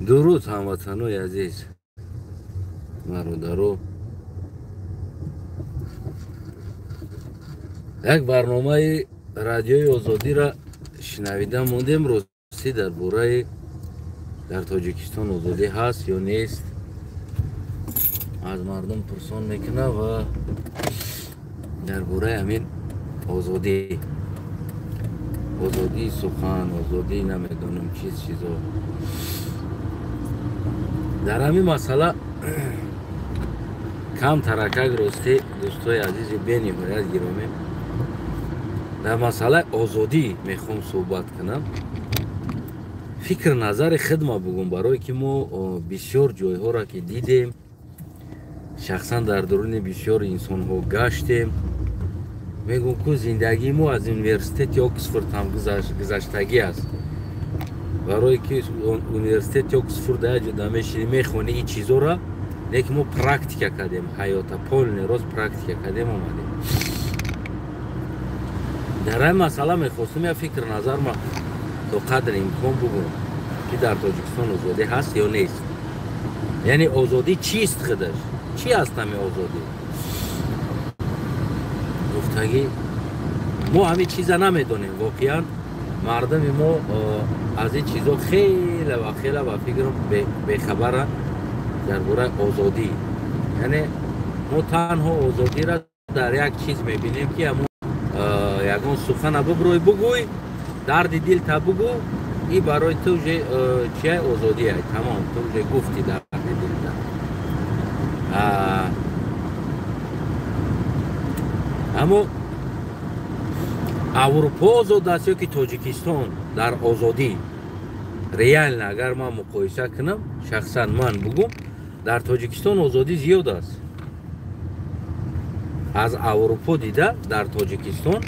Дуруд ҳамватанои азиз, бародаро. Як барномаи радиои Озодиро шинавида мондем. Ростӣ дар бораи дар Тоҷикистон озодӣ ҳаст ё нест аз мардум пурсон мекунад ва дар бораи ҳамин озодӣ, озодии сухан, озодии намедонам чиз чизо. Дар ҳамин масъала кам таракак ростӣ дӯстои азизи бениҳоят гиромӣ дар масъалаи озодӣ мехоҳам суҳбат кунам. Фикр назари хидма бугум, барое ки мо бисёр ҷойҳоро ки дидем, шахсан дар дуруни бисёр инсонҳо гаштем, мегӯм ку зиндагии мо аз университети Оксфорд ҳам гузаштагӣ аст. Барое ки университети Оксфорд як ҷо мешинӣ мехонӣ ин чизоро, лекин мо практика кардем, ҳаёта полный рост практика кардем, омадем. Дар ин масъала мехостум як фикр назар ма то қадри имкон бугум ки дар Тоҷикистон озодӣ ҳаст ё нест. Яъне озодӣ чист худаш? Чӣ аст ҳамин озодӣ? Гуфтагӣ мо ҳамин чиза намедонем. Воқеан мардуми мо аз ин чизо хеле ва хеле ба фикрам бехабаранд дар бораи озодӣ. Яъне мо танҳо озодиро дар як чиз мебинем ки ҳамон ягон сухана бубрӯй бугӯй, дарди дилта бугӯ, и барои ту уже чия озодия, тамом, ту уже гуфти дарди дилта. Аммо Аврупо озод аст ё ки Тоҷикистон дар озодӣ? Реально агар ман муқоиса кунам, шахсан ман бугум, дар Тоҷикистон озодӣ зиёд аст. Аз Аврупо дида дар Тоҷикистон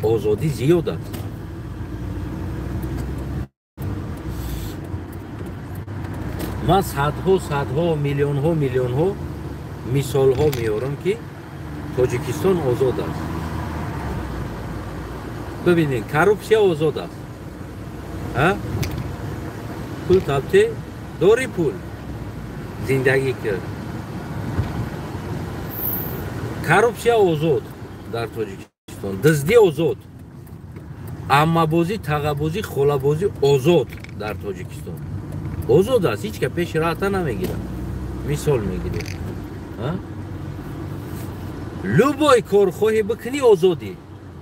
озодӣ зиёд аст. Ман садҳо садҳо миллионҳо миллионҳо мисолҳо меорам ки Тоҷикистон озод аст. Бибинед, коррупсия озод аст. Пул табте дори, пул зиндагӣ кард. Коррупсия озод дар Тоҷикистон, дуздӣ озод, аммабозӣ, тағабозӣ, холабозӣ озод дар Тоҷикистон. Озод аст, ҳеҷ ка пеши раҳта намегирад. Мисол мегирем. Любой кор хоҳӣ бикунӣ озодӣ,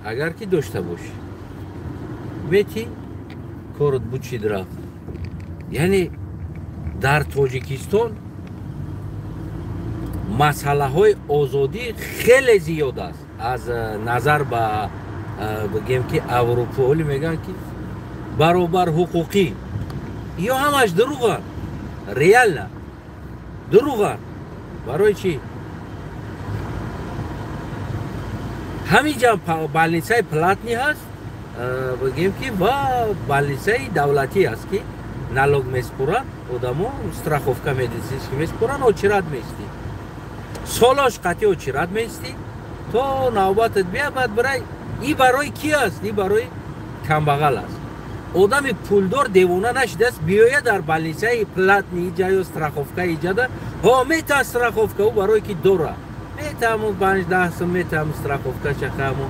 агар ки дошта бошӣ. Мети корот бучид рафт. Яъне дар Тоҷикистон масъалаҳои озодӣ хеле зиёд аст. Аз назар ба бигем ки Аврупо ҳоли мегӯянд ки баробар ҳуқуқӣ, ё ҳамаш дурӯғанд, реально дурӯғанд. Барои чӣ? Ҳамин ҷа больницаи платный ҳаст, бигем ки ва больницаи давлатӣ ҳаст ки налог меспуранд одамо, страховка медицинский меспуранд, очират меистӣ, солош қатъи очират меистӣ то навбатат бия, баъд барай. И барои ки аст? И барои камбағал аст. Одами пулдор девона нашидааст биёяд дар больницаи платный иҷа ё страховка иҷада, ҳо мета страховка ӯ барое ки дора, метаму 5-10 сум метаму страховка чақаму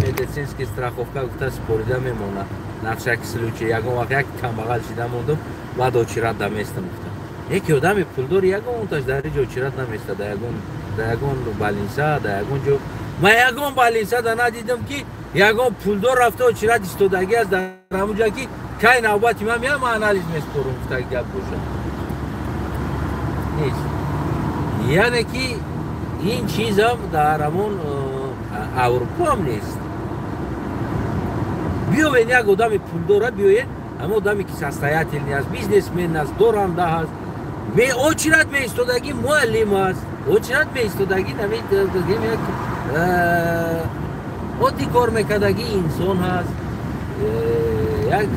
медицинский страховка гуфта спорида мемонад. На всякий случай ягон вақт як камбағал шида мондум, баъд очират даместам гуфта. Яке одами пулдор ягонташ дар иҷо очират наместа, дар ягон больница, дар ягон ҷо. Ман ягон больница да надидам ки ягон пулдор рафта очират истодагӣ аст дар ҳамон ҷо ки кай навбати ман меояд, ман анализ меспорам гуфта гап бошад. Нест. Яъне ки ин чизам дар ҳамон Аврупо ҳам нест. Биёвен як одами пулдора, биёед ҳамон одаме ки состоятельный аст, бизнесмен аст, доранда ҳаст, очират меистодагӣ муаллим аст, очират меистодагӣ як оддӣ кор мекардагӣ инсон ҳаст, як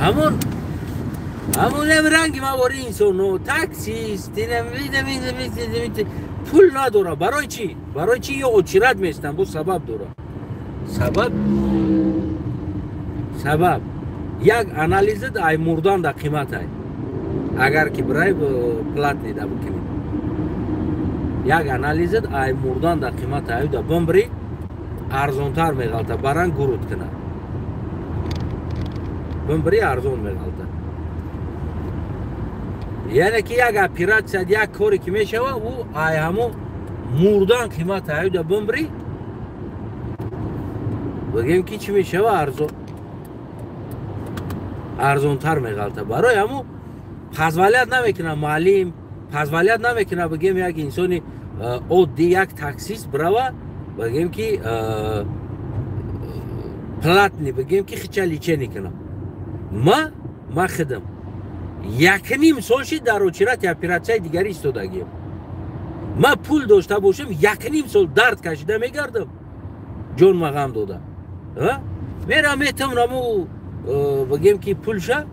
ҳамон ранги мавори инсоно, таксист, пул надора. Барои чӣ? Барои чӣ ё очират местан? Бо сабаб дора. Сабаб сабаб як анализат ай мурдан да қимат ай. Агар ки бирай платный да бикунӣ. Як анализат ай мурдан да қимат ай да бимбри арзонтар меғалта, баран гурут кунад. Бимбри арзон меғалта. Яъне ки як оператсия, як коре ки мешава, ӯ ай ҳамо мурдан қимат ай да бимбри бигем ки чӣ мешава, арзон арзонтар меғалта. Барои ҳамо позволят намекунад муаллим, позволят намекунад бигем як инсони оддӣ, як таксист бирава бигем ки платный бигем ки хича лечение кунад. Ма хидам 1.5 сол шид дар очирати оператсияи дигари истодагием. Ма пул дошта бошам 1.5 сол дард кашида мегардам, ҷон ма ғам дода. Мерам метам раму бигем ки пулша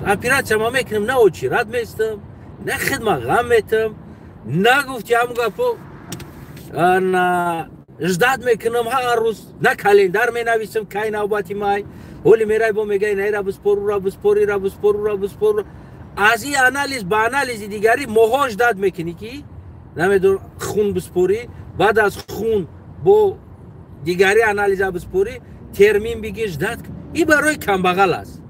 оператсия ма мекунам, на очират местам, на хидма ғам метам, на гуфти ҳамун гапо на ждат мекунам ҳар рӯз, на календар менависам кай навбати май. Ҳоли мерай бо мегай на ира биспор, ура биспор, ира биспор, ура биспор. Аз ин анализ ба анализи дигари моҳо ждат мекунӣ ки намедон хун биспорӣ, баъд аз хун бо дигари анализа биспорӣ, термин бигир, ждат. И барои камбағал аст.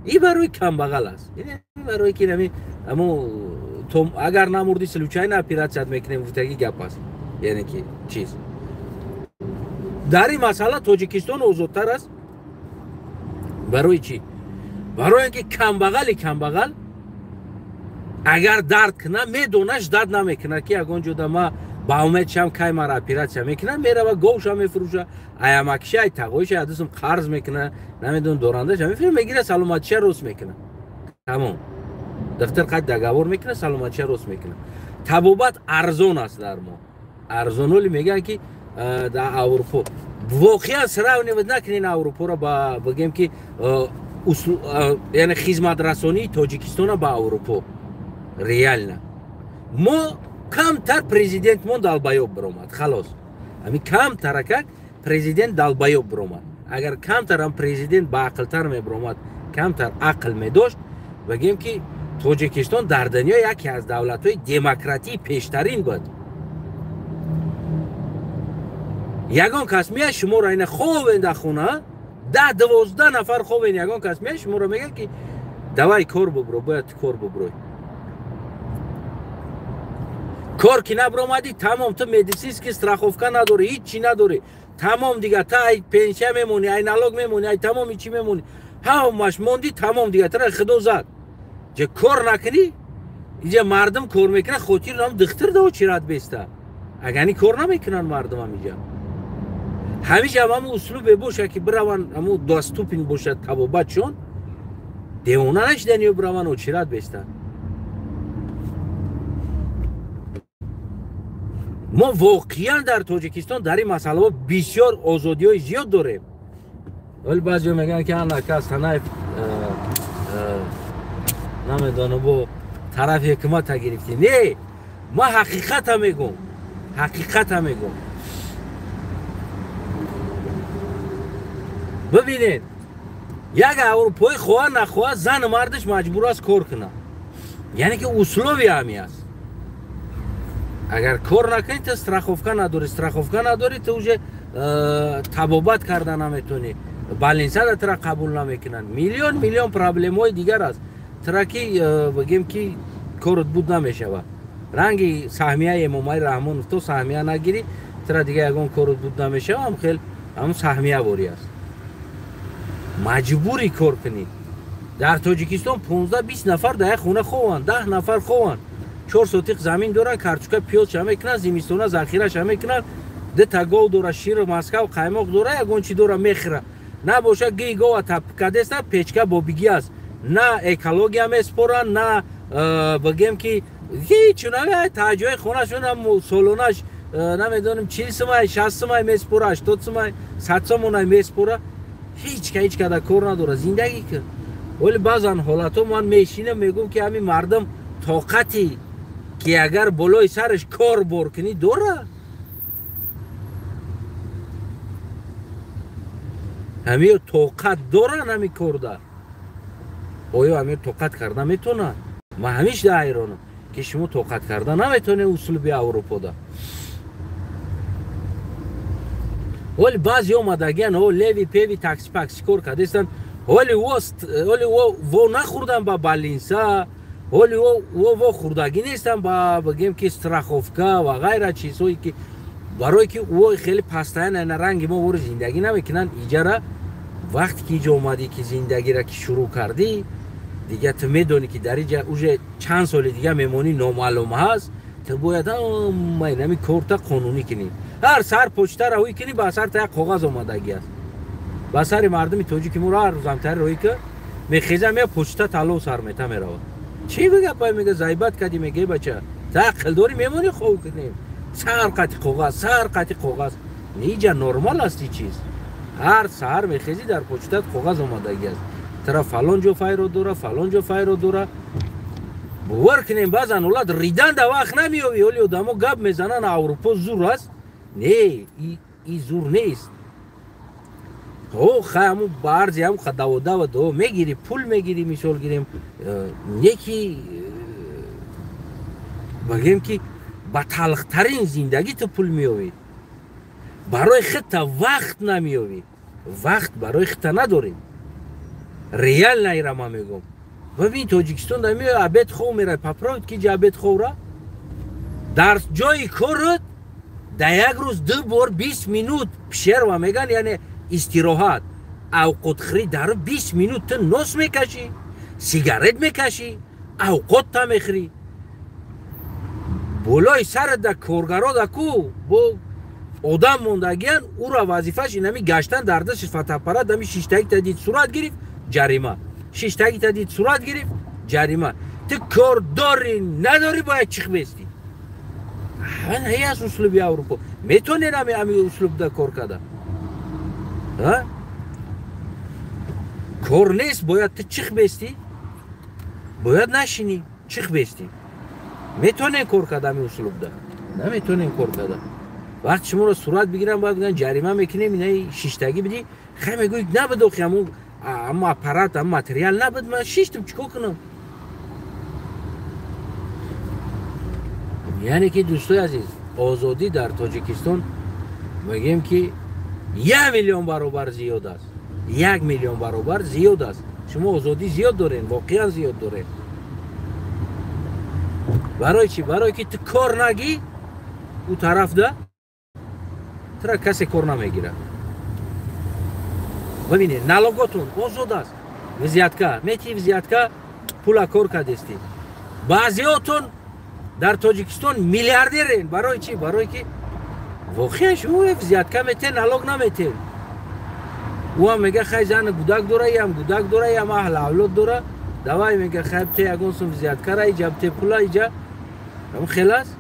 И барои камбағал аст. Барои ки нами амо агар намурдӣ случайно оператсият мекунем гуфтаги гап аст. Яъне ки чиз. Дар ин масъала Тоҷикистон озодтар аст. Барои чӣ? Барои ин ки камбағали камбағал агар дард кунад, медонад, ждат намекунад ки ягон ҷода ма ба умед шам кай мара оператсия мекунад, мерава говша мефурӯша, аямакиша, ай тағоиша адусум қарз мекунад, намедонам дорандаша мефурӯша, мегира саломатиша рост мекунад. Тамом. Духтар қад договор мекунад, саломатиша рост мекунад. Табобат арзон аст дар мо. Арзоноли мегӯянд ки дар Аврупо. Воқеан сравнивать накунед Аврупоро ба бигем ки яъне хизматрасонии Тоҷикистона ба Аврупо. Реально. Мо камтар президентмон долбоёб биромад, халос. Ҳамин камтаракак президент долбоёб биромад. Агар камтарам президент баақлтар мебиромад, камтар ақл медошт, бигем ки Тоҷикистон дар дунё яке аз давлатҳои демократии пештарин буд. Ягон кас меяд шуморо ина ховен дар хона, 10-12 нафар ховен, ягон кас меяд шуморо мегӯяд ки давай кор бубро, бояд кор буброй. Кор ки набромадӣ, тамом, ту медицинский страховка надорӣ, ҳеҷ чӣ надорӣ. Тамом дига, та ай пенсия мемонӣ, ай налог мемонӣ, ай тамом ҳеҷ чӣ мемонӣ. Ҳамаш мондӣ, тамом дига, тара худо зад. Ҷа кор накунӣ, иҷа мардум кор мекунад, хотир нам духтур да очират беста. Агани кор намекунанд мардум ҳамиҷа. Ҳамиҷа ҳамун услубе бошад ки бираванд, ҳамун доступин бошад табобатшон, девона нашидан ё бираванд очират бестанд. Мо воқеан дар Тоҷикистон дар ин масъалаҳо бисёр озодиҳои зиёд дорем. Вале баъзеҳо мегӯянд ки ана кас Танаев намедонам бо тарафи ҳукумата гирифтӣ. Не, ман ҳақиқата мегӯм, ҳақиқата мегӯм. Бибинед, як аврупоӣ хоҳа нахоҳа зану мардаш маҷбур аст кор кунад. Яъне ки условия ҳами аст. Агар кор накунӣ, ту страховка надорӣ, страховка надорӣ, ту уже табобат карда наметонӣ, балинсада тура қабул намекунанд. Миллион миллион проблемаҳои дигар аст. Тура ки бигем ки корот буд намешавад. Ранги саҳмияи Эмомалӣ Раҳмонов то саҳмия нагирӣ, тура дига ягон корот буд намешавад, ҳам хел ҳамун саҳмия ворӣ аст. Маҷбурӣ кор кунӣ. Дар Тоҷикистон 15-20 нафар дар як хона хованд, 10 нафар хованд. 4 сотиқ замин доранд, картошка пиёзша мекунанд, зимистона захираша мекунанд, 2 та гов дора, шир, маскав, қаймоқ дора, ягон чи дора мехӯра. Набоша гии гова тапкадеста, печка бобигӣ аст. На экология меспоранд, на бигем ки ҳеҷ таҷои хонашон солонаш намедонем 40 сумай, 60 сумай меспора, 80 сумай, 100 сомонай меспора. Ҳеҷ ка ҳеҷ када кор надора, зиндагӣ кун. Вале баъзан ҳолатҳо ман мешинам мегӯм ки ҳамин мардум тоқати ки агар болои сараш кор бор кунӣ дора. Ҳамиё тоқат доранд ҳами корда? Оё ҳамиё тоқат карда метавонанд? Ман ҳамеша ҳайронам, ки шумо тоқат карда наметавонед услуби Аврупода. Ҳоли баъзе омадагиян, о леви певи такси пакси кор кардастанд, ҳоли во нахӯрдан ба балинса, ҳоли во хӯрдагӣ нестан ба бигем ки страховка ва ғайра чизҳое ки барое ки ӯ хеле пастаян на ранги мо вори зиндагӣ намекунанд. Иҷара вақте ки иҷо омадӣ, ки зиндагиро ки шурӯъ кардӣ, дига ту медонӣ ки дар иҷа уже чанд соли дига мемонӣ, номаълум ҳаст. Ту бояд ҳама инами корта қонунӣ кунӣ. Ҳар сар почтара ҳуй кунӣ, ба сарта як коғаз омадагӣ аст. Ба сари мардуми тоҷики моро ҳар рӯзамтари роҳӣ ки мехеза, мея почта талов сар мета меравад. Чӣ бигапай? Мега зайбат кардӣ, мега бача та ақл дорӣ, мемонӣ хов кунем. Сар қати коғаз, сар қати коғаз. Иҷа нормал аст и чиз. Ҳар саҳар мехезӣ, дар почтат коғаз омадагӣ аст. Тара фалон ҷо файро дора, фалон ҷо файро дора. Бовар кунем, баъзан ҳолат ридан да вақт намеёбӣ. Ҳоли одамо гап мезананд, Аврупо зур аст. Не, и зур нест. О, хай ҳамун ба арзи ҳам даводава до мегирӣ, пул мегирӣ, мисол гирем, неки бигем ки ба талхтарин зиндагӣ ту пул меёвӣ. Барои худта вақт намеёвӣ. Вақт барои худта надорем. Реально ира ман мегӯм. Бибин, Тоҷикистон да меояд, обед хов меравад. Попробуйте ки ҷа обед ховра. Дар ҷои корот дар як рӯз 2 бор 20 минут пшерва меган, яъне истироҳат. Авқотхӯрӣ дар 20 минут ту нос мекашӣ, сигарет мекашӣ, авқотта мехӯрӣ. Болои сарат да коргаро да ку бо одам мондагиян, ӯра вазифааш инами гаштан дар дасташ фотоаппарат, ами шиштагита дид сурат гирифт, ҷарима. Шиштагита дид сурат гирифт, ҷарима. Ту кор дорӣ надорӣ, бояд чих бестӣ. Ҳай аст услуби Аврупо. Метавонед ами услубда кор карда? Кор нест, бояд ту чих бестӣ, бояд нашинӣ, чих бестӣ. Метавонед кор карда ами услубда? Наметавонед кор карда. Вақти шуморо сурат бигирам, бояд бигӯянд ҷарима мекунем, инаи шиштагӣ бидӣ. Хай мегӯӣ набуд охи ҳамун аппарат, ҳамун материал набуд, ман шиштам, чӣ кор кунам? Яъне ки дӯстои азиз, озодӣ дар Тоҷикистон мегӯем ки 1 миллион баробар зиёд аст. 1 миллион баробар зиёд аст. Шумо озодӣ зиёд доред, воқеан зиёд доред. Барои чӣ? Барое ки ту кор нагӣ, ӯ тарафда тура касе кор намегирад. Бибинед, налоготон озод аст. Взятка мети, взятка пула кор кардестӣ. Баъзеотон дар Тоҷикистон миллиардерен. Барои чӣ? Барое ки воқеан шумо взятка метен, налог наметен. Ӯ ҳам мега хай зан гудак дора, ям гудак дора, ям аҳл авлод дора. Давай мега хай те ягон сум взяткара, иҷа те пула, иҷа. Ҳам хел аст.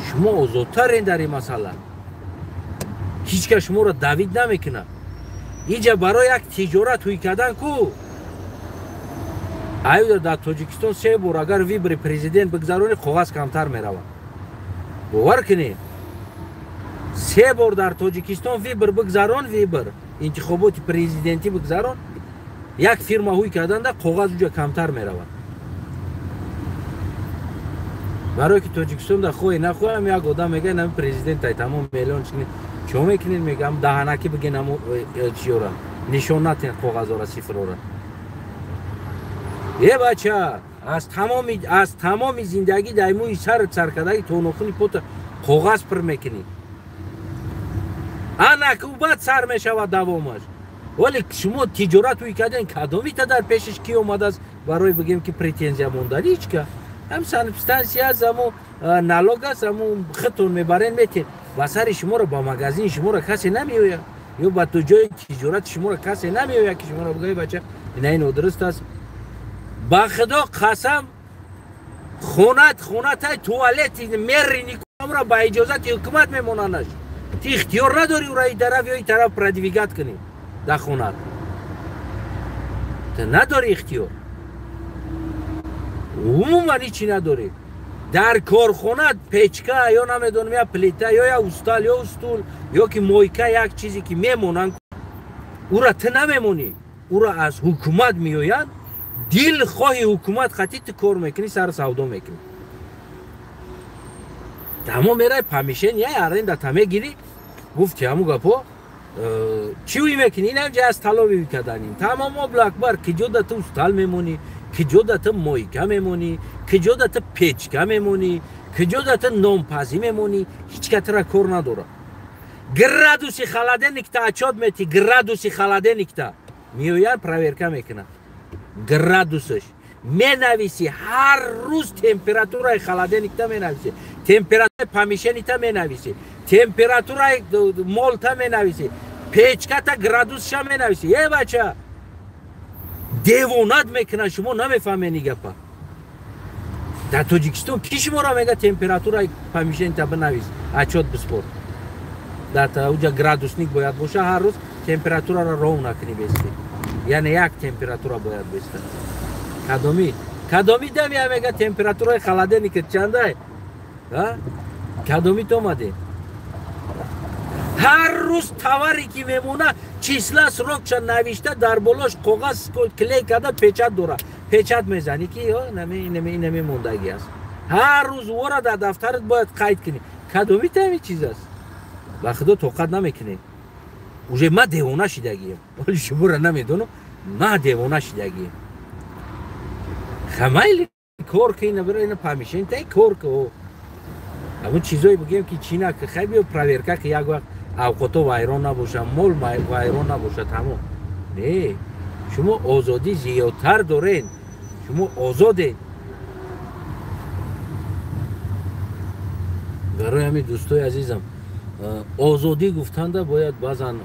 Шумо озодтарен дар ин масъала. Ҳеҷ кас шуморо давид намекунад. Иҷа барои як тиҷорат ҳуй кардан ку аюда дар Тоҷикистон 3 бор агар вибри президент бигзаронӣ, коғаз камтар меравад. Бовар кунед, 3 бор дар Тоҷикистон вибр бигзарон, вибр интихоботи президентӣ бигзарон, як фирма ҳуй карданда коғаз уҷа камтар меравад. Барое ки Тоҷикистон да хоҳе нахоҳам як одам мега нами президент ай тамом миллион чӣ чо мекунед, мегам даҳанаки бигин амо чиёра нишон натен коғазора сифрора. Е бача, аз тамоми зиндагӣ дар мӯи сарат саркардаги то нохуни пота коғаз пур мекунӣ. Ана баъд сар мешавад давомаш. Вале шумо тиҷорат ҳуй карден, кадомита дар пешаш ки омадааст барои бигем ки претензия мондан? Ҳеҷ ка. Ҳам санэпидстансия аст, ҳамун налог аст, ҳамун худтон мебарен метен. Ба сари шуморо, ба магазини шуморо касе намеояд, ё ба ҷои тиҷорати шуморо касе намеояд ки шуморо бигӯяд бача ина ин нодуруст аст. Ба худо қасам, хонатай туалети мерри никамро ба иҷозати ҳукумат мемонанаш. Ту ихтиёр надорӣ ӯро и тараф ё и тараф продвигать кунӣ дар хонат. Ту надорӣ ихтиёр. Умуман ҳечи надорӣ. Дар корхона печка ё намедонам я плита ё я устал ё устул ё ки мойка як чизе ки мемонанд, ура ту намемонӣ, ура аз ҳукумат меоянд. Дилхоҳи ҳукумат хати ту кор мекунӣ, сар савдо мекунӣ. Тамо мерай помещение аренда та мегирӣ, гуфти ҳаму гапо чӣ ӯй мекунӣ? Инам ҷа аз талоби каданим. Тамом облакбар киҷода ту устал мемонӣ, киҷода ту мойка мемонӣ, киҷода ту печка мемонӣ, киҷода ту нонпазӣ мемонӣ, ҳеҷ ка тура кор надорад. Градуси холодильникта отчёт мети, градуси холодильникта меоянд проверка мекунанд. Градусаш менависӣ, ҳар рӯз температураи холодильникта менависӣ, температураи помещенита менависӣ, температураи молта менависӣ, печката градусша менависӣ. Э бача, девонат мекунад, шумо намефаҳмед ин гапа. Дар Тоҷикистон ки шуморо мега температураи помещенита бинавис, отчёт биспор? Дар уҷа градусник бояд боша, ҳар рӯз температураро ров накунӣ бести, яъне як температура бояд беста. Кадоми дамия мега температураи холодильникат чандай? Кадомит омаде? Ҳар рӯз товаре ки мемона, числа срокша навишта, дар болош коғаз клей карда печат дора, печат мезанӣ ки инаме мондагӣ аст. Ҳар рӯз ора дар дафтарат бояд қайд кунӣ. Кадомит ҳамин чиз аст? Ба худо тоқат намекунед. Уже ма девона шидагием, оли шуморо намедонам, ма девона шидагием. Хамайли кор ки ина бира ина помещение кор ки ҳамун чизое бигем ки чӣ наки, хай биё проверка ки як вақт авқото вайрон набошад, мол вайрон набошад, тамом. Не, шумо озодӣ зиёдтар доред, шумо озодед. Барои ҳамин дӯстои азизам, озодӣ гуфтанда бояд баъзан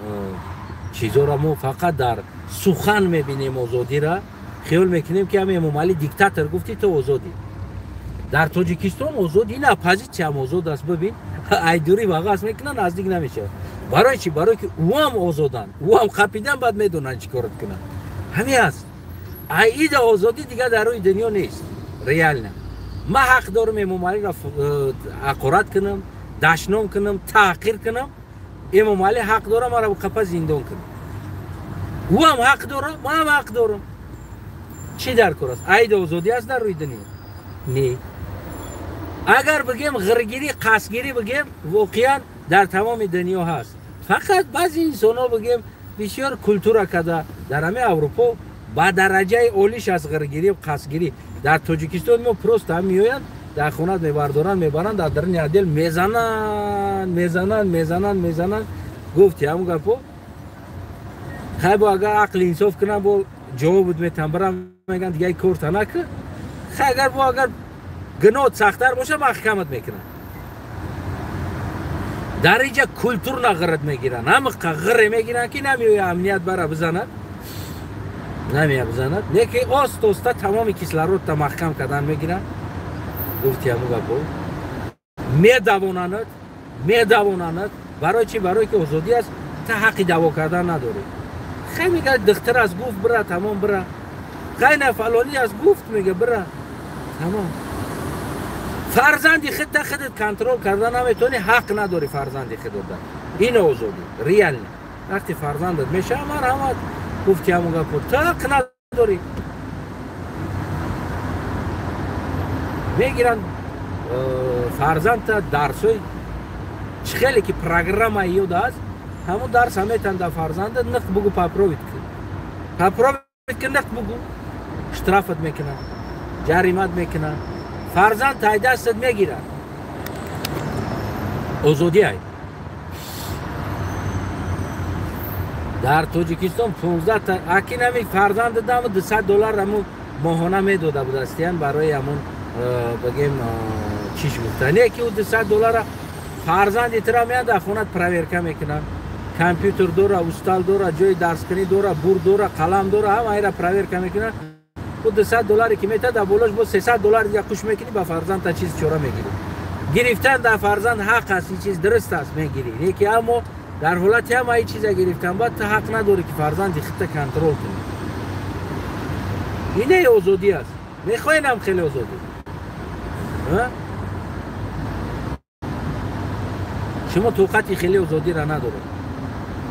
чизоро мо фақат дар сухан мебинем. Озодира хиёл мекунем ки ҳами Эмомалӣ диктатор гуфти ту озодӣ. Дар Тоҷикистон озодӣ ин оппозитсиям озод аст. Бибин, айдурӣ вағаз мекунанд, наздик намешавад. Барои чӣ? Барои ки ӯам озоданд, ӯам қапидан, баъд медонанд чӣ корот кунанд. Ҳамин аст. Аида озодӣ дигар дар рӯи дунё нест. Реально ман ҳақ дорам Эмомалиро ҳақорат кунам, дашном кунам, таҳқир кунам. Эмомалӣ ҳақ дора маро қапа зиндон кунам. Ӯам ҳақ дора, манам ҳақ дорам. Чӣ дар кор аст? Аида озодӣ аст дар рӯи дунё? Не. Агар бигем ғиргирӣ, қасдгирӣ бигем, воқеан дар тамоми дунё ҳаст. Фақат баъзе инсонҳо бигем бисёр культура карда, дар ҳамаи Аврупо ба дараҷаи олиш аст ғиргирӣ, қасдгирӣ. Дар Тоҷикистон мо просто ҳам меоянд, дар хонат мебардоранд, мебаранд, дар даруни отдел мезананд, мезананд, мезананд, мезананд. Гуфти ҳамун гапо. Хай бо агар ақли инсоф кунам, бо ҷавобут метам, барам меган дига корта накун. Хай агар бо агар гуноҳ сахттар боша, маҳкамат мекунанд. Дар инҷа культурна ғират мегиранд, ҳамиқа ғире мегиранд ки намеоя амният бара бизанад, намея бизанад, не ки оста оста тамоми кислородта маҳкам кардан мегиранд. Гуфти ҳамун гапо медавонанд, медавонанд. Барои чӣ? Барои ки озодӣ аст, та ҳаққи даво кардан надорӣ. Хай мега духтар аст, гуфт бира, тамом бира. Хай на фалонӣ аст, гуфт мега бира, тамом. Фарзанди худта худат контрол карда наметавонӣ, ҳақ надорӣ фарзанди худро. Ин озодӣ реально. Вақти фарзандат мешава, марҳамат, гуфти ҳамун гапо, ту ҳақ надорӣ. Мегиранд фарзандта дарсои чӣ хеле ки программа ёд аст, ҳамун дарса метан дар фарзанда, ниқ бугу попробить кун, попробить кун, ниқ бугу, штрафат мекунанд, ҷаримат мекунанд. Фарзанд тай дастат мегирад. Озодӣ ай. Дар Тоҷикистон 15 та акин ҳами фарзанд дам $200 ҳамун моҳона медода будастиян барои ҳамун бигем чиш гуфта. Не ки ӯ $200 фарзанди тура меяд дар хонат проверка мекунанд. Компютер дора, устал дора, ҷои дарскунӣ дора, бур дора, қалам дора, ҳамаира проверка мекунанд. Ӯ $200 ки метад, дар болош бо $300 дига куш мекунӣ, ба фарзанд та чиз чора мегирӣ. Гирифтан дар фарзанд ҳақ аст, ин чиз дуруст аст, мегирӣ. Леки аммо дар ҳолати ҳама ин чиза гирифтан баъд ту ҳақ надорӣ ки фарзанди худта контрол кунӣ. Ине озодӣ аст. Мехоҳем хеле озодӣ. Шумо тоқати хеле озодиро надоред.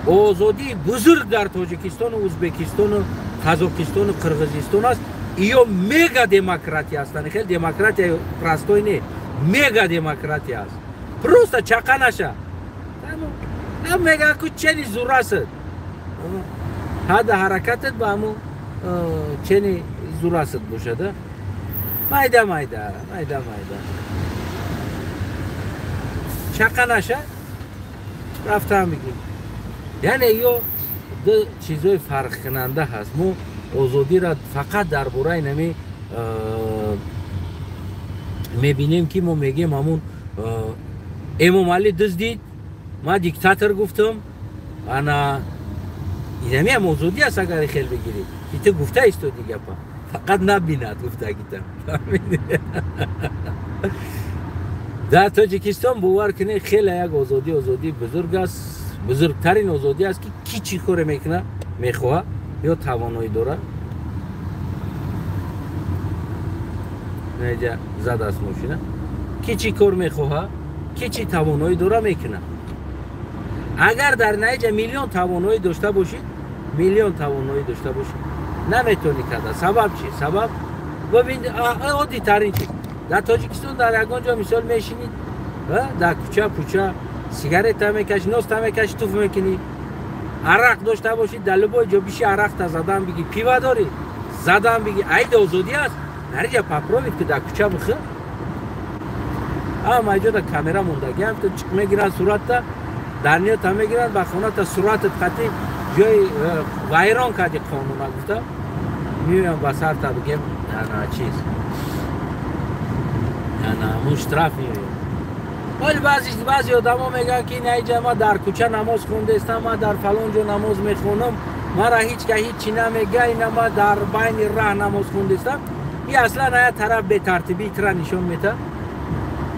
Озодии бузург дар Тоҷикистону Ӯзбекистону Қазоқистону Қирғизистон аст. Иё мега демократия ҳастанд. Хеле демократия простой не, мега демократия аст. Просто чақа наша. Ам мега ку чени зурасад. Ҳада ҳаракатат ба ҳамун чени зурасад бошад. Майда майда, майда майда. Чақа наша рафтам бигим. Яъне ё ду чизои фарқкунанда ҳаст. Мо озодиро фақат дар бораи нами мебинем, ки мо мегем ҳамун Эмомалӣ дуздид, ман диктатор гуфтам. Ана инамиам озодӣ аст, агар хел бигирӣ, ки ту гуфта истоди гапа, фақат набинад гуфтагита. Дар Тоҷикистон бовар кунед, хеле як озодӣ, озодии бузург аст. Бузургтарин озодӣ аст, ки ки чӣ коре мекунад мехоҳад ё тавоноӣ дорад. Неҷа задааст мошина. Ки чӣ кор мехоҳад, ки чӣ тавоноӣ дора мекунад. Агар дар наиҷа миллион тавоноӣ дошта бошӣ, миллион тавоноӣ дошта бошӣ, наметавонӣ карда. Сабаб чӣ? Сабаб бибин, оддитарин чиз. Дар Тоҷикистон дар ягон ҷо мисол мешинӣ, дар кӯча пӯча сигарета мекашӣ, носта мекашӣ, туф мекунӣ. Арақ дошта бошӣ, дар любой ҷо биши арақта задан бигӣ, пива дорӣ, задан бигӣ. Айда озодӣ аст. Дар инҷа попробуй ки дар кӯча бихӯр. Ама иҷода камера мондагӣ, ҳамто чиқ мегиранд суратта, дар ниёта мегиранд, ба хоната суратат қатӣ ҷои вайрон кардӣ қонуна гуфта, меоям ба сарта бигем, ана чиз. Ана ҳамун штраф меояд. Вале баъзе одамо мегӯянд, ки на иҷа ман дар кӯча намоз хондестам, ман дар фалон ҷо намоз мехонам, мара ҳеҷ ка ҳеҷ чӣ намега, ина ман дар байни раҳ намоз хондестам. И аслан ая тараф бетартибии тра нишон метад,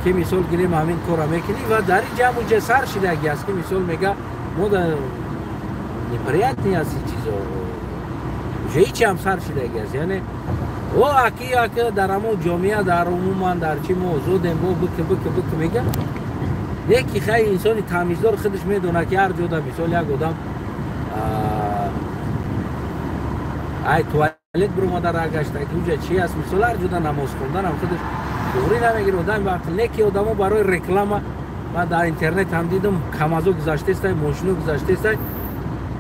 ки мисол гирем ҳамин корро мекунӣ ва дар ин ҷамъ уҷа сар шидаги аст, ки мисол мега мо да неприятный аст ин чизо. Уҷа ҳеҷ ҳам сар шидаги аст. Яъне о аки аки дар ҳамон ҷомеа, дар умуман дар чи мо озодем, бо бик бик бик мега. Яки хай инсони тамиздор худаш медонад, ки ҳар ҷода мисол як одам ай туалет биромада ра гашта, ки уҷа чи аст, мисол ҳар ҷода намоз хонданам худаш туғрӣ намегирад одам ба ақл. Не ки одамо барои реклама, ман дар интернет ҳам дидам, камазо гузаштестай, мошино гузаштестай,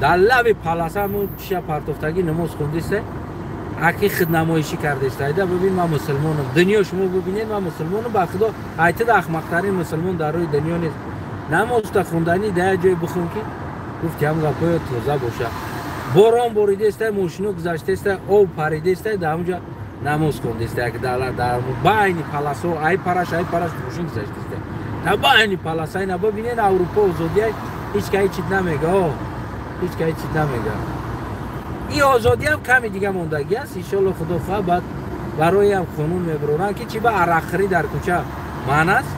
дар лаби паласа ҳамун чиша партофтагӣ намоз хондестай, аки худнамоишӣ кардестай. Да бибин, ман мусулмонам, дунё шумо бибинед, ман мусулмонам, ба худо айтида ахмақтарин мусулмон дар рӯи дунё нест. Намозта хонданӣ дар як ҷое бихон, ки гуфти ҳам гапҳоё тоза боша. Борон боридестай, мошино гузаштестай, об паридестай, дар ҳамунҷа намоз хондестай, ки дар байни паласо ай параш, ай параш мошин гузаштестай. Дар байни паласа ина бибинед, Аврупо озодия, ҳеҷ ка ҳеҷ чиз намега, о ҳеҷ ка ҳеҷ чиз намега. Ин озодиам ками дига мондагӣ аст. Иншолло худо хоҳад баъд барои ҳам қонун мебароранд, ки чи ба арақхӯрӣ дар кӯча манъ аст,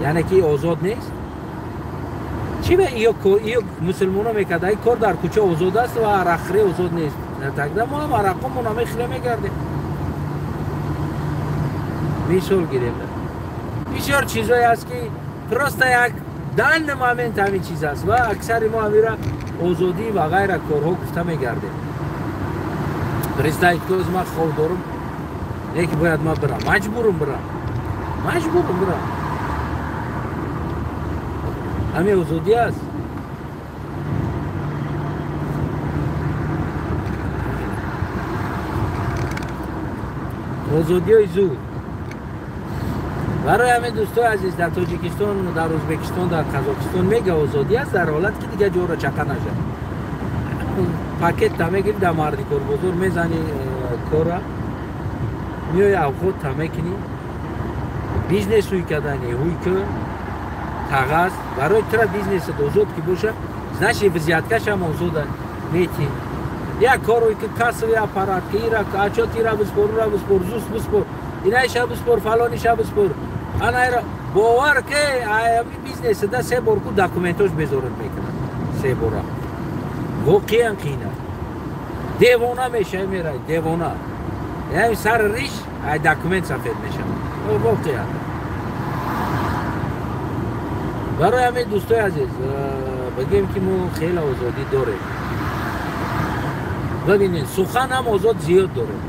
яъне ки озод нест. Чи ба иё мусулмоно мекарда, ин кор дар кӯча озод аст ва арақхӯрӣ озод нест. Тогда мо ҳам араққомон ҳамин мегардем. Мисол гирем. Бисёр чизое аст, ки просто як данный момент ҳамин чиз аст ва аксари мо ҳамира озодӣ ва ғайра корҳо гуфта мегардем. Представить ки ман хов дорам, не ки бояд ман бирам, маҷбурам бирам, маҷбурам бирам. Ҳамин озодӣ аст. Озодиҳои зуд. Барои ҳамин дӯстои азиз, дар Тоҷикистон, дар Ӯзбекистон, дар Қазоқистон мега озодӣ аст, дар ҳолате ки дигар ҷоро чақа нашад. Пакет та мегирӣ, дар мардикорбозор мезанӣ кора, меои авқот та мекунӣ, бизнес ҳуй кардани ҳуй ку тағаз. Барои тура бизнесат озод ки боша, значит взяткашам озода мети. Як кор ҳуй ки кассовый аппарат ки ира отчёт ира биспор, ура биспор, зус биспор, инаиша биспор, фалониша биспор. Ана ира бовар ки ами бизнесида се бор ку документош безорат мекунад. Се бора. Воқеан қийна. Девона мешавӣ, меравӣ, девона. Яъне сари риш ай документ сафед мешавад. Воқеан. Барои ҳамин, дӯстои азиз, бигем, ки мо хеле озодӣ дорем. Бибинед, сухан ҳам озод зиёд дорем,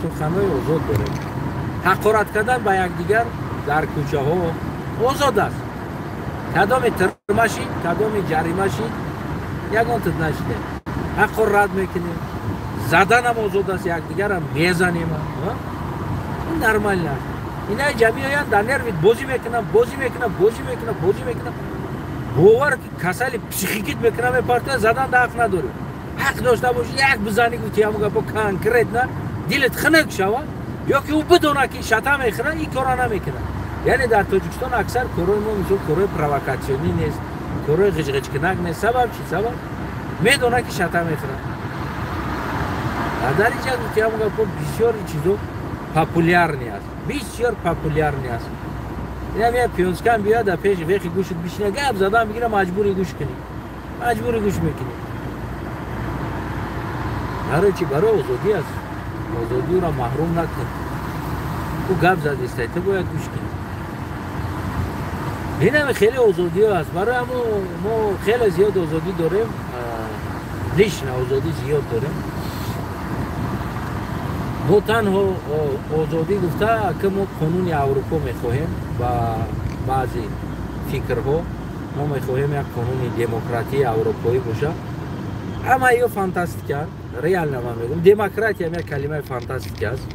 суханҳои озод дорем. Ҳақорат кардан ба якдигар дар кӯчаҳо озод аст. Кадоме тирма шид, кадоме ҷарима шид, ягон тид нашидем, ҳақорат мекунем. Заданам озод аст, якдигарам мезанем, нормально аст. Инаи ҷамиоянд, дар нервит бозӣ мекунам, бозӣ мекунам, бозӣ мекунам, бозӣ мекунам, бовар, касали психикит мекунам, мепартоя. Задан да ҳақ надорӣ. Ҳақ дошта бошӣ, як бизанӣ, гуфти ҳамун гапо конкретно дилат хунук шава ё ки ӯ бидона, ки шата мехӯра, ин кора намекунад. Яъне дар Тоҷикистон аксар корҳои мо, мисол, корҳои провокатсионӣ нест, корҳои ғиҷғиҷкунак нест. Сабаб чи? Сабаб медона, ки шата мехӯра. Дар инҷа, гуфти ҳамун гапо, бисёри чизо популярный аст, бисёр популярный аст. Инам як пионскан биёяд, дар пеши вехи гӯшт бишина, гап задан бигира, маҷбури гӯш кунӣ, маҷбури гӯш мекунӣ. Барои чи? Барои озодӣ аст. Озодиро маҳрум накун. Ӯ гап задистай, ту бояд гӯш кунӣ. Инами хеле озодиҳо аст. Барои ҳамо мо хеле зиёд озодӣ дорем, лично озодӣ зиёд дорем. Мо танҳо озодӣ гуфта, ки мо қонуни Аврупо мехоҳем. Ба баъзе фикрҳо мо мехоҳем як қонуни демократияи аврупоӣ боша. Ҳама ё фантастика, реально ман мегӯям, демократиям як калимаи фантастика аст.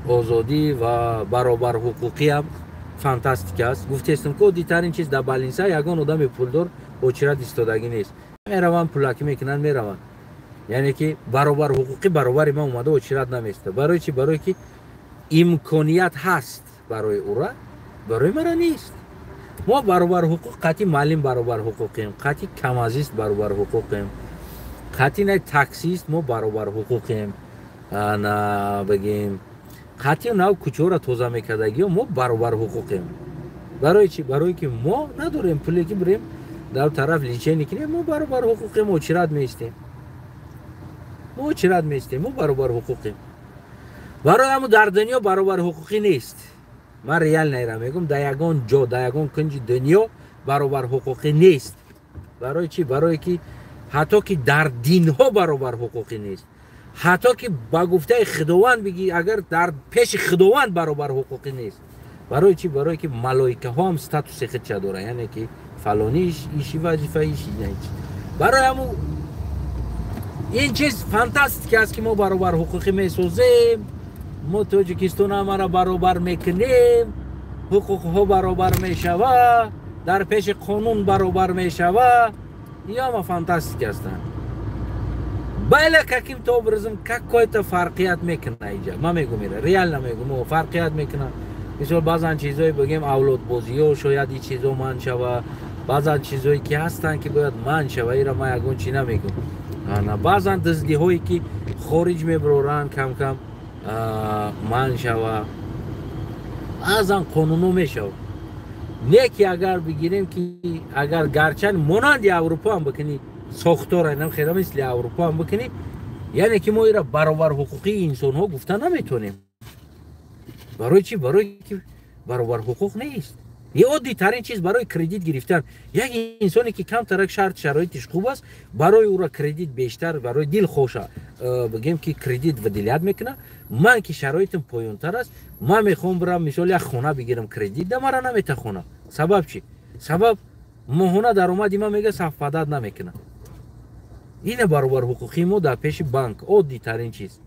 Озодӣ ва баробарҳуқуқиам фантастика аст. Гуфтестам, ки оддитарин чиз: дар больница ягон одами пулдор очередь истодагӣ нест, мераванд, пулакӣ мекунанд, мераванд. Яъне ки баробар ҳуқуқӣ, баробари ман омада очередь наместа. Барои чи? Барое ки имконият ҳаст барои ура, барои мара нест. Мо баробар ҳуқуқ, қатъи маълим баробар ҳуқуқем, қатъи камазист баробар ҳуқуқем, қатъи на таксист мо баробар ҳуқуқем, на бигем, қатъи нав кӯчаҳоро тоза мекардагиё мо баробар ҳуқуқем. Барои чи? Барое ки мо надорем пуле, ки бирем дар тараф лечение кунем. Мо баробар ҳуқуқем, очередь меистем, мо очередь меистем, мо баробар ҳуқуқем. Барои ҳамо дар дунё баробар ҳуқуқӣ нест. Ман реально ира мегӯм: дар ягон ҷо, дар ягон кунҷи дунё баробар ҳуқуқӣ нест. Барои чи? Барое ки ҳатто ки дар динҳо баробар ҳуқуқӣ нест. Ҳатто ки ба гуфтаи Худованд бигӣ, агар дар пеши Худованд баробар ҳуқуқӣ нест. Барои чи? Барое ки малоикаҳо ҳам статуси худша дорад, яъне ки фалони иши вазифа, иши. Барои ҳамун ин чиз фантастика аст, ки мо баробар ҳуқуқӣ месозем, мо Тоҷикистон ҳамаро баробар мекунем, ҳуқуқҳо баробар мешава, дар пеши қонун баробар мешава. Ин ҳама фантастика ҳастанд. Бале, каким-то образом какой-то фарқият мекуна иҷа. Ман мегум, ира реально мегум, фарқият мекуна. Мисол, баъзан чизҳое, бигем, авлодбозиҳо, шояд ин чизҳо манъ шава. Баъзан чизҳое ки ҳастанд, ки бояд манъ шава, ира ман ягон чи намегум. Баъзан дуздиҳое ки хориҷ мебароранд, кам кам манъ шава. Баъзан қонунҳо мешавад. Не ки агар бигирем, ки агар гарчанд монанди Аврупо ҳам бикунӣ, сохтора хела мисли Аврупо ҳам бикунӣ, яъне ки мо ира баробар ҳуқуқии инсонҳо гуфта наметонем. Барои чи? Барои ки баробар ҳуқуқ нест. Е, оддитарин чиз: барои кредит гирифтан як инсоне ки камтарак шарт шароитиш хуб аст, барои ӯра кредит бештар, барои дилхоша, бигем, ки кредит выделять мекунад. Ман ки шароитам поёнтар аст, ман мехоҳам бирам, мисол, як хона бигирам кредит, да мара намета хона. Сабаб чи? Сабаб моҳона даромади ман, мега, совпадать намекунад. Ина баробар ҳуқуқии мо дар пеши банк. Оддитарин чиз,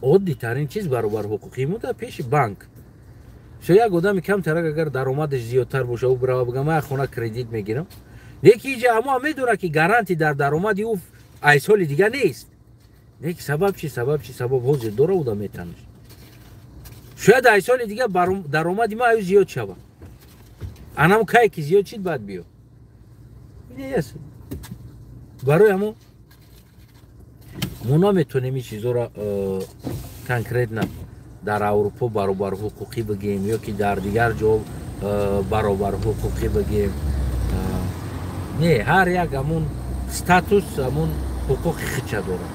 оддитарин чиз, баробар ҳуқуқии мо дар пеши банк. Шо як одами камтарак агар даромадаш зиёдтар боша, ӯ бирава, бигам, ман як хона кредит мегирам. Леки иҷа ҳамо медонад, ки гарантӣ дар даромади ӯ ай соли дига нест. Леки сабаб чи? Сабаб чи? Сабаб ҳозир дора, уда метанаш. Шояд ай соли дига даромади ма аю зиёд шава. Анам кай ки зиёд шид, баъд биё. Барои ҳамо мо наметонем ин чизоро конкретно дар Аврупо баробар ҳуқуқӣ бигем ё ки дар дигар ҷо баробар ҳуқуқӣ бигем. Не, ҳар як ҳамун статус, ҳамун ҳуқуқи худша дорад.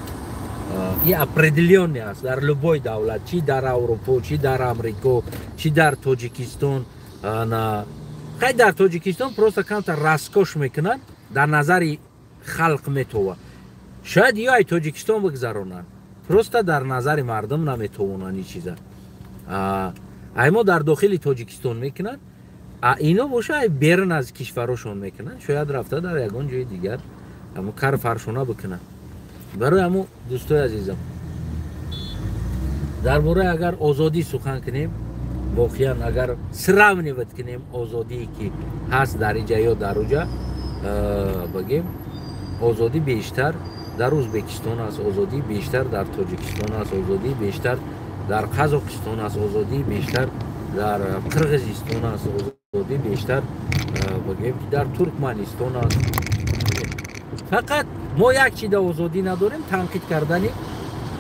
И определённый аст дар любой давлат, чи дар Аврупо, чи дар Амрико, чи дар Тоҷикистон. Хай, дар Тоҷикистон просто камтар роскошь мекунанд, дар назари халқ метова. Шояд ё ай Тоҷикистон бигзаронанд, просто дар назари мардум наметавонанд. Ин чиза ай мо дар дохили Тоҷикистон мекунанд, а ино боша ай берун аз кишварошон мекунанд. Шояд рафта дар ягон ҷои дигар ҳамо кар фаршона бикунанд. Барои ҳамо, дӯстои азизам, дар бораи агар озодӣ сухан кунем, воқеан агар сравнивать кунем озодие ки ҳаст дар иҷа ё дар уҷа, бигем, озодӣ бештар дар Ӯзбекистон аст, озодӣ бештар дар Тоҷикистон аст, озодӣ бештар дар Қазоқистон аст, озодӣ бештар дар Қирғизистон аст, озодӣ бештар, бигем, ки дар Туркманистон аст. Фақат мо як чида озодӣ надорем: танқид кардани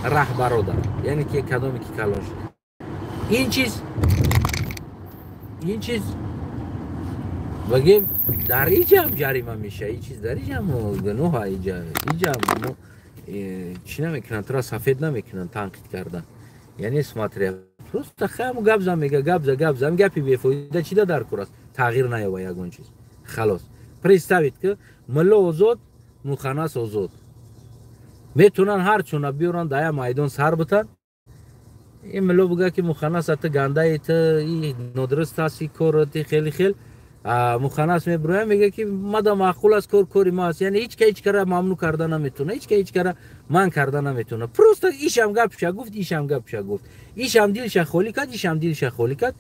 раҳбарода, яъне ки кадоме ки калон шуд. Ин чиз, бигем, дар иҷам ҷарима меша. Ин чиз дар иҷам гуноҳа. Иҷам чӣ намекунанд, тура сафед намекунанд танқид кардан. Яъне, смотря, просто хамо гап зан, мега, гап за, гап зан, гапи бефоида чида дар кор аст, тағйир наёба ягон чиз. Халос, представить ки мулло озод, муханнас озод, метавонанд ҳар чуна биёранд, дар як майдон сар битанд. Ин мулло буга ки муханнас, ту гандаи, ту нодуруст аст и корати, хеле хел. Муханнас мебироям, мега ки мада маъқул аст, кор кори ма аст. Яъне ҳеч ка ҳеч кара мамнӯъ карда наметавона, ҳеч ка ҳеч кара манъ карда наметавона. Просто ишам гапша гуфт, ишам гапша гуфт, ишам дилша холӣ кард, ишам дилша холӣ кард.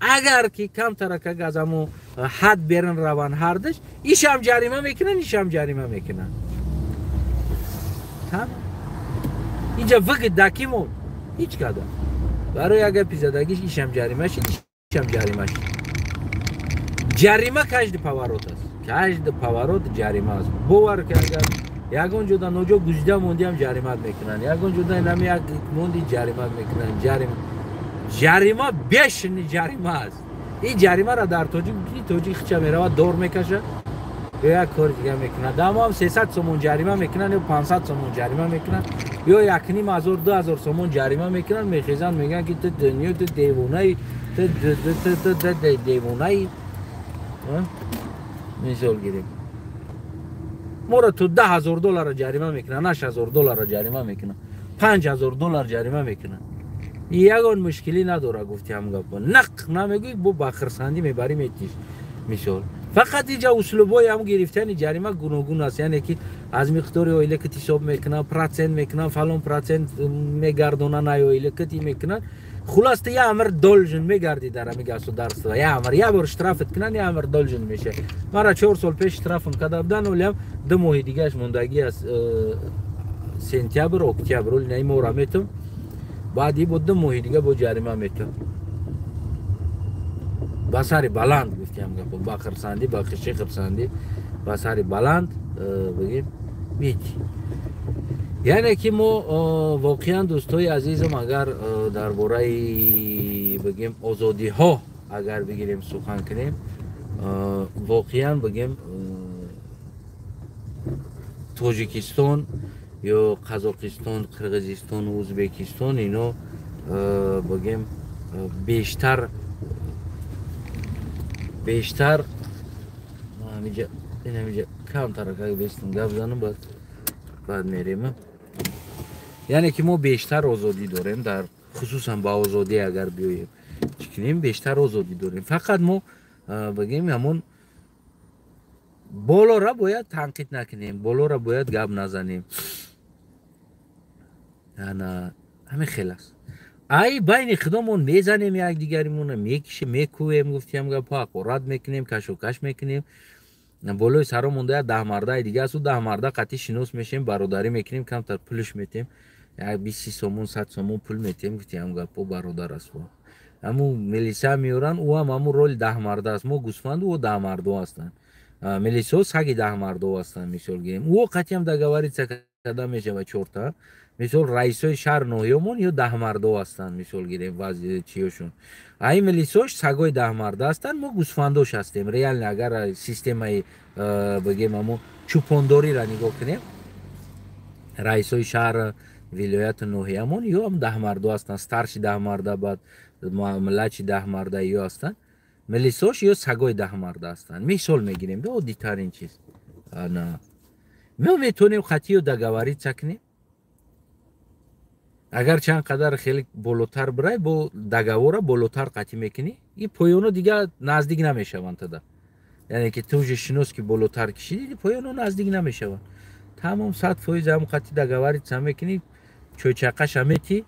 Агар ки камтаракак аз амо ҳад берун раванд ҳардаш, ишам ҷарима мекунанд, ишам ҷарима мекунанд. Инҷа выгода кимон? Ҳеч када. Барои як гапи задагиш ишам ҷарима шид, ишам ҷарима шид. Ҷарима каждый поворот аст, каждый поворот ҷарима аст. Бовар ки, агар ягон ҷода ноҷо гузида мондиам, ҷаримат мекунанд. Ягон ҷода инами як монди, ҷаримат мекунанд. Ҷарима, ҷарима, бешини ҷарима аст. Ин ҷаримаро дар тоҷик, тоҷик хича меравад, дор мекашад ё як кори дига мекунад. Дамо ҳам 300 сомон ҷарима мекунанд ё 500 сомон ҷарима мекунанд ё 1500, 2000 сомон ҷарима мекунанд. Мехезанд, мегӯянд ки ту дунё, ту девонаи, ту девонаи. Мисол гирем, моро ту 10 000 долларро ҷарима мекунанд, 8000 долларро ҷарима мекунанд, 5000 доллар ҷарима мекунанд. Ягон мушкилӣ надора. Гуфти ҳам гапо нақ намегӯй, бо ба хирсандӣ мебарӣ, метиш. Мисол, фақат иҷа услубҳои ҳам гирифтани ҷарима гуногун аст. Яъне ки аз миқдори оилакат ҳисоб мекунанд, процент мекунанд, фалон процент мегардонанд, ай оилакат и мекунанд. Хулос, ту як амр должен мегардӣ дар ҳами государство. Як амр, як бор штрафат кунанд, як амр должен меша. Мара 4 сол пеш штрафам карда будан, олиам 2 моҳи дигааш мондагӣ аст, сентябр, октябр, оли наи моҳра метум, баъди бо 2 моҳи дига бо ҷарима метум. Ба сари баланд, гуфтиам гапо, ба хирсандӣ, ба хиши хирсандӣ, ба сари баланд, бигем, мети. Яъне ки мо воқеан, дӯстои азизам, агар дар бораи, бигем, озодиҳо агар бигирем, сухан кунем, воқеан, бигем, Тоҷикистон ё Қазоқистон, Қирғизистон, Ӯзбекистон, ино, бигем, бештар инамиҷа камтаракак бестум гап занам, баъд мерем. Яъне ки мо бештар озодӣ дорем, дар хусусан ба озодӣ агар биёем, чӣ кунем, бештар озодӣ дорем. Фақат мо, бигем, ҳамон болора бояд танқид накунем, болора бояд гап назанем. Ана ҳамин хел аст. Ай байни худомон мезанем, якдигаримона мекишем, мекӯем, гуфтиам гапо, ҳақорат мекунем, кашокаш мекунем. Болои саро монда як даҳмардаи дига аст, ӯ даҳмарда қатъи шинос мешем, бародарӣ мекунем, камтар пулш метем, як 20 сомон, 100 сомон пул метем, гуфтиам гапо, бародар аст. Ҳамун милиса меоранд, ӯ ҳам ҳамун роли даҳмарда аст. Мо гӯсфанду ӯ даҳмардо ҳастанд, милисаҳо саги даҳмардо ҳастанд. Мисол гирем, ӯ қатъиам договориться карда мешавад чорта. Мисол, раисои шаҳр, ноҳиёмон ё даҳмардо ҳастанд. Мисол гирем, вази чиёшон, ай милисош сагои даҳмарда ҳастанд, мо гӯсфандош ҳастем. Реально, агар системаи, бигем, ҳамо чӯпондориро нигоҳ кунем, раисои шаҳр, вилояту ноҳиямон ё ҳам даҳмардо ҳастанд, старший даҳмарда, баъд младший даҳмарда ё ҳастанд, милисош ё сагои даҳмарда ҳастанд. Мисол мегирем, оддитарин чиз. Ана мо метавонем қатъиё договориться кунем. Агар чанд қадар хеле болотар бирай, бо договора болотар қатъӣ мекунӣ, и поёно дигар наздик намешаванд тада. Яъне ки ту уже шинос ки болотар кишидӣ, поёно наздик намешаванд. Тамом, 100% ҳам қатъи договориться мекунӣ, чойчақаша метӣ,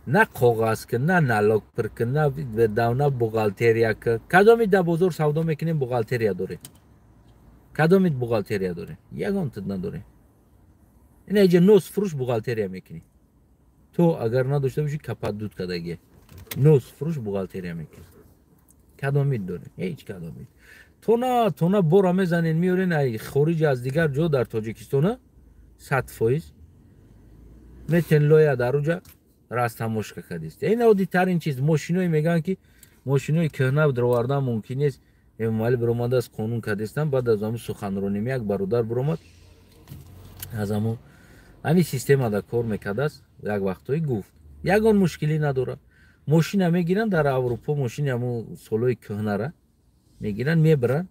на коғаз ки, на налог пир ки, на давна бухгалтерия ки. Кадоми дар бозор савдо мекунем, бухгалтерия дорем? Кадомит бухгалтерия дорем? Ягон тид надорем. Ина иҷа нос фурӯш бухгалтерия мекунӣ. То агар надошта бошӣ, капат дуд кардагия. Нос фурӯш бухгалтерия мекунӣ. Кадомит дорем? Ҳеҷ кадомит. Тона тона бора мезанен, меорен ай хориҷ, аз дигар ҷо дар Тоҷикистона, 100% метен лоя дар уҷа растаможка кардист. Ин оддитарин чиз. Мошиное мегӯянд, ки мошинои кӯҳна даровардан мумкин нест. Эмомалӣ биромадааст, қонун кардистан. Баъд аз ҳамун суханроним як бародар биромад, аз ҳамун ҳамин системада кор мекардааст, як вақтҳое гуфт, ягон мушкилӣ надорад. Мошина мегиранд дар Аврупо, мошини ҳамун солҳои кӯҳнара мегиранд, мебаранд,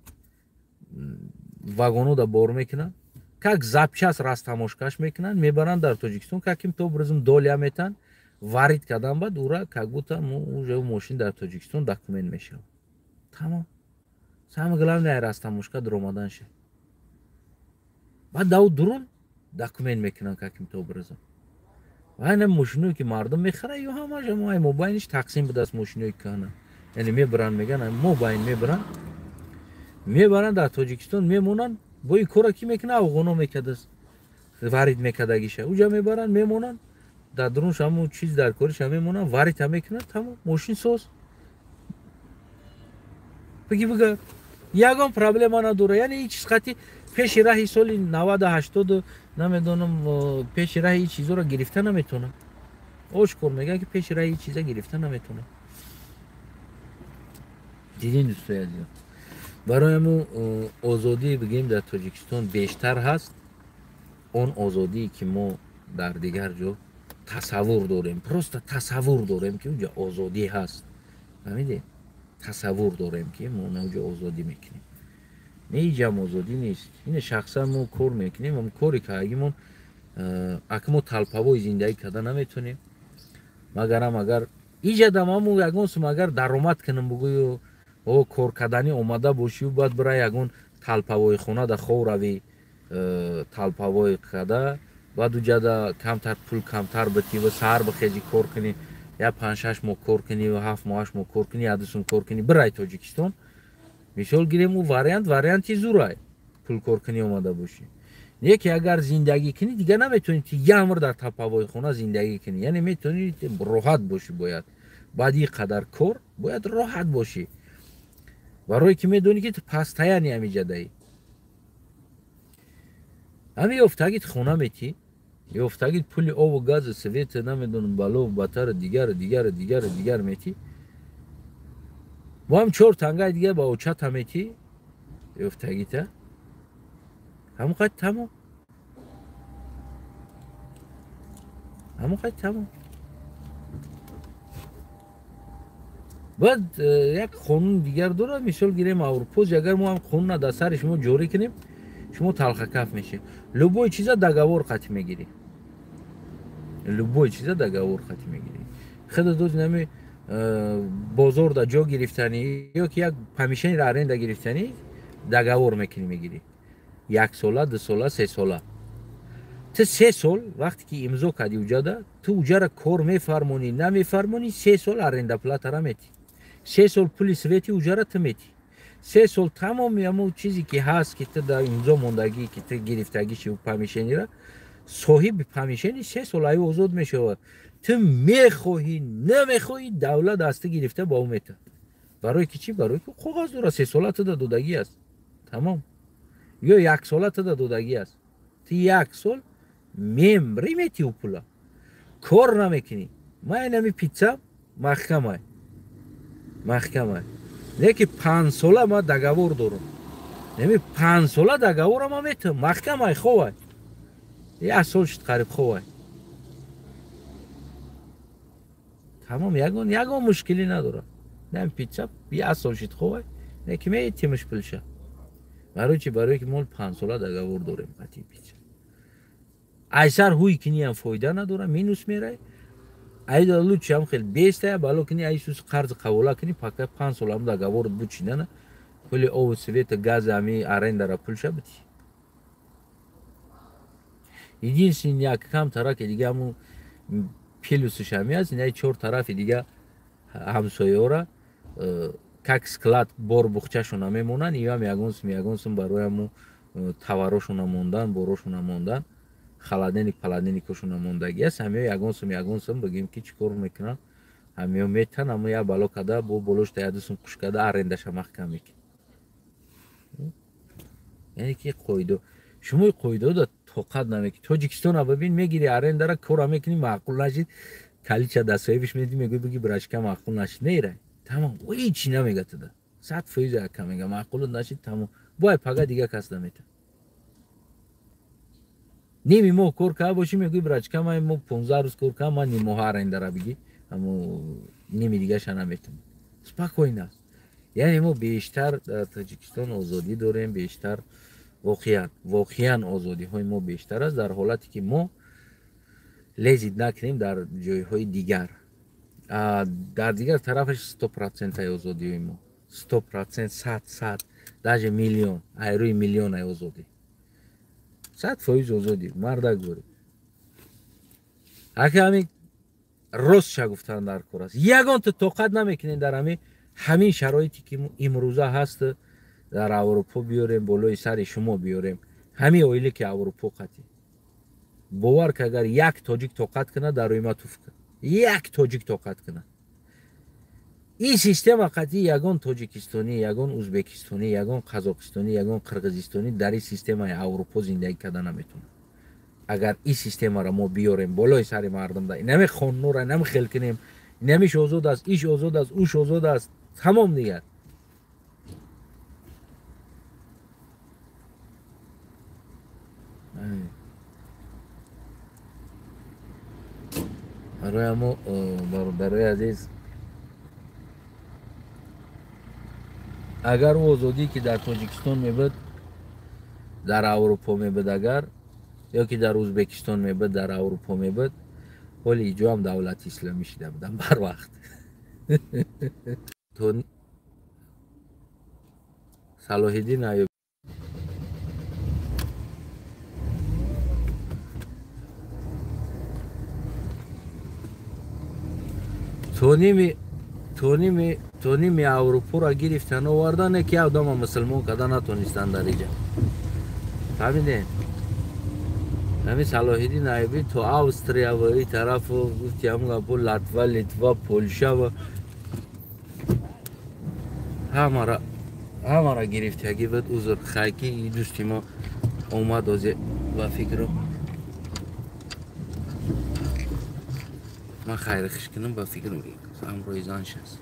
вагонода бор мекунанд, как запчасть растаможкаш мекунанд, мебаранд дар Тоҷикистон, каким-то образом доля метанд, варид кардан, баъд ура как будто уже мошин дар Тоҷикистон документ мешавад. Тамом. Самое главное, растаможка даромадан шад. Баъд дау дурун документ мекунанд каким-то образом. Ва ина мошиное ки мардум мехарад, ё ҳамаш ай мобайниш тақсим будааст. Мошинои кӯҳна, яъне мебаранд, мегӯянд, мобайн мебаранд, мебаранд, дар Тоҷикистон мемонанд. Бо ин кора ки мекунад, афғоно мекардааст, варид мекардагиша. Уҷа мебаранд, мемонанд, дар дурунш ҳамун чиз дар кориша мемонанд, варита мекунанд, тамом, мошин соз. Биги, бига, ягон проблема надора. Яъне ин чиз қатъи пеши раҳи соли наваду ҳаштоду намедонам, пеши раҳи ин чизоро гирифта наметавонам. Ошкор мегӯяд, ки пеши раҳи ин чиза гирифта наметавонам. Дидин, дӯстои азизам, барои ҳамун озодӣ бигӯем дар Тоҷикистон бештар ҳаст. Он озодие ки мо дар дигар ҷо тасаввур дорем, просто тасаввур дорем, ки уҷа озодӣ ҳаст, фаҳмидед? Тасаввур дорем, ки мо уҷа озодӣ мекунем. Не, иҷам озодӣ нест. Ина шахсан мо кор мекунем, ам кори кардагимон, ака, мо толповой зиндагӣ карда наметонем. Магарам агар иҷадам ҳаму ягон сум агар даромад кунам, бугӯю о кор карданӣ омада бошию, баъд бира ягон толповой хона да хов равӣ, толповой карда, баъд уҷада камтар пул камтар битӣ ва саҳар бихезӣ, кор кунӣ, як 5-6 моҳ кор кунӣ, 7 моҳ, 8 моҳ кор кунӣ, як ду сум кор кунӣ, бирай Тоҷикистон, мисол гирем, ӯ вариант варианти зурай пул кор кунӣ омада бошӣ. Не ки агар зиндагӣ кунӣ, дигар наметавонӣ ки як умр дар толповой хона зиндагӣ кунӣ. Яъне метавонӣ роҳат бошӣ, бояд баъди ин қадар кор бояд роҳат бошӣ, барое ки медонӣ, ки ту постоянно ҳамиҷадаӣ. Ҳами ёфтагит хона метӣ, ёфтагит пули обу газу света, намедонам, балову батару дигару дигару дигару дигар метӣ, бо ҳам чор тангаи дигар ба очата метӣ, ёфтагита ҳамон қад тамом, ҳамон қад тамом. Баъд як қонун дигар дорад, мисол гирем, Аврупоз. Агар мо ҳам қонуна дар сари шумо ҷорӣ кунем, шумо талхакаф мешед. Любой чиза договор қатъи мегирӣ, любой чиза договор қатъи мегирӣ. Худо доз нами бозор да ҷо гирифтанӣ ё ки як помещениро аренда гирифтанӣ, договор мекунӣ, мегирӣ яксола, 2 сола, 3 сола. Ту 3 сол вақте ки имзо кардӣ, уҷада ту уҷара кор мефармонӣ, намефармонӣ, 3 сол арендоплатара метӣ, 3 сол пули свети уҷара ту метӣ, 3 сол тамоми ҳамон чизе ки ҳаст, ки ту дар имзо мондагӣ, ки ту гирифтагиши помещениро, соҳиби помещение 3 сол аю озод мешавад. Ту мехоҳӣ, намехоҳӣ, давлат аз ту гирифта ба ӯ метавад. Барои ки чӣ? Барои ки коғаз дорад, 3 сола туда додагӣ аст, тамом, ё яксола туда додагӣ аст. Ту як сол мемри, метӣ ӯ пула, кор намекунӣ. Ман инами питса маҳкамай, маҳкамай, не ки 5 сола ман договор дорам. Неми 5 сола договора ман метавам, маҳкамай, ховай, як сол шуд қариб, ховай. Тамом, ягон мушкилӣ надорад. Нам питса як сол шид ховай, не ки метимш пулша. Барои чи? Барои ки мо 5 сола договор дорем қати питса. Айсар ҳуй киниам фоида надора, минус мерай. Айда лучше ам хел бестая, бало кини айсус қарз қавола кини, пока 5 сол ам договор бучинана. Пули об, света, газ ами арендара пулша бити. Единственный як кам тараки дига аму плюсш ами аст, ина чор тарафи дига ҳамсоёра как склад бор бухчашона мемонанд, иам ягон сум барои аму товарошона мондан, борошона мондан, холодильник паладильникошона мондагӣ аст. Ҳамиё ягон сум бигем ки чӣ кор мекунанд, ҳамиё метан, амо як бало када бо болошта як ду сум қуш када арендаша маҳкам мекунад. Яъне ки қоидо шумо қоидода тоқат намекунед. Тоҷикистона бибин, мегири арендара, кора мекунӣ, маъқул нашид, калича дастсоҳибиш медиҳӣ, мегӯӣ биги брачка маъқул нашид, нерай. Тамом, ҳечи намега туда. 100% яка мега, маъқулот нашид, тамом. Бой пага дига кас намета. Ними моҳ кор карда бошӣ, мегӯӣ брачка ман мо 15 рӯз кор кардам, ман ним моҳ арендара биги, аммо ними дигаша наметавонам. Спокойно аст. Яъне мо бештар дар Тоҷикистон озодӣ дорем, бештар воқеан озодиҳои мо бештар аст дар ҳолате ки мо лезид накунем дар ҷойҳои дигар. Дар дигар тарафаш 100% озодиҳои мо, 100%, 100, даже миллион, айрӯи миллион ай озодӣ, 100% озодӣ, мардак борӣ. Ака ҳамин ростша гуфтан дар кор аст. Ягон ту тоқат намекунем дар ҳамин шароите ки имрӯза ҳаст, дар Аврупо биёрем, болои сари шумо биёрем. Ҳамин оиле ки Аврупо қатӣ. Бовар ки агар як тоҷик тоқат кунад, дар рӯи ма туф кун. Як тоҷик тоқат кунад. Ин система қатӣ ягон тоҷикистонӣ, ягон узбекистонӣ, ягон қазоқистонӣ, ягон қирғизистонӣ дар ин системаи Аврупо зиндагӣ карда наметавонад. Агар ин системаро мо биёрем болои сари мардум, инами хоннора, инами хел кунем, инамиш озод аст, иш озод аст, уш озод аст, тамом дигар. Барои амо бародарои азиз, агар ӯ озодӣ ки дар Тоҷикистон мебуд, дар Аврупо мебуд, агар ё ки дар Узбекистон мебуд, дар Аврупо мебуд, ҳоли иҷоам давлати исломӣ шида будам барвақт. То Салоҳиддин Аюб то ними Аврупоро гирифтан овардан, ки одама мусулмон карда натонистанд дар иҷа. Фаҳмидем? Ҳамин Салоҳиддин Аюбӣ то Австрия ва ин тарафу гуфти ҳамон гапо Латва, Литва, Полша ва ҳамара гирифтагӣ буд. Узр хайки дӯсти мо омад озе ба фикру ман хайри хиш кунам, ба фикру ҳамроҳи зан шаст.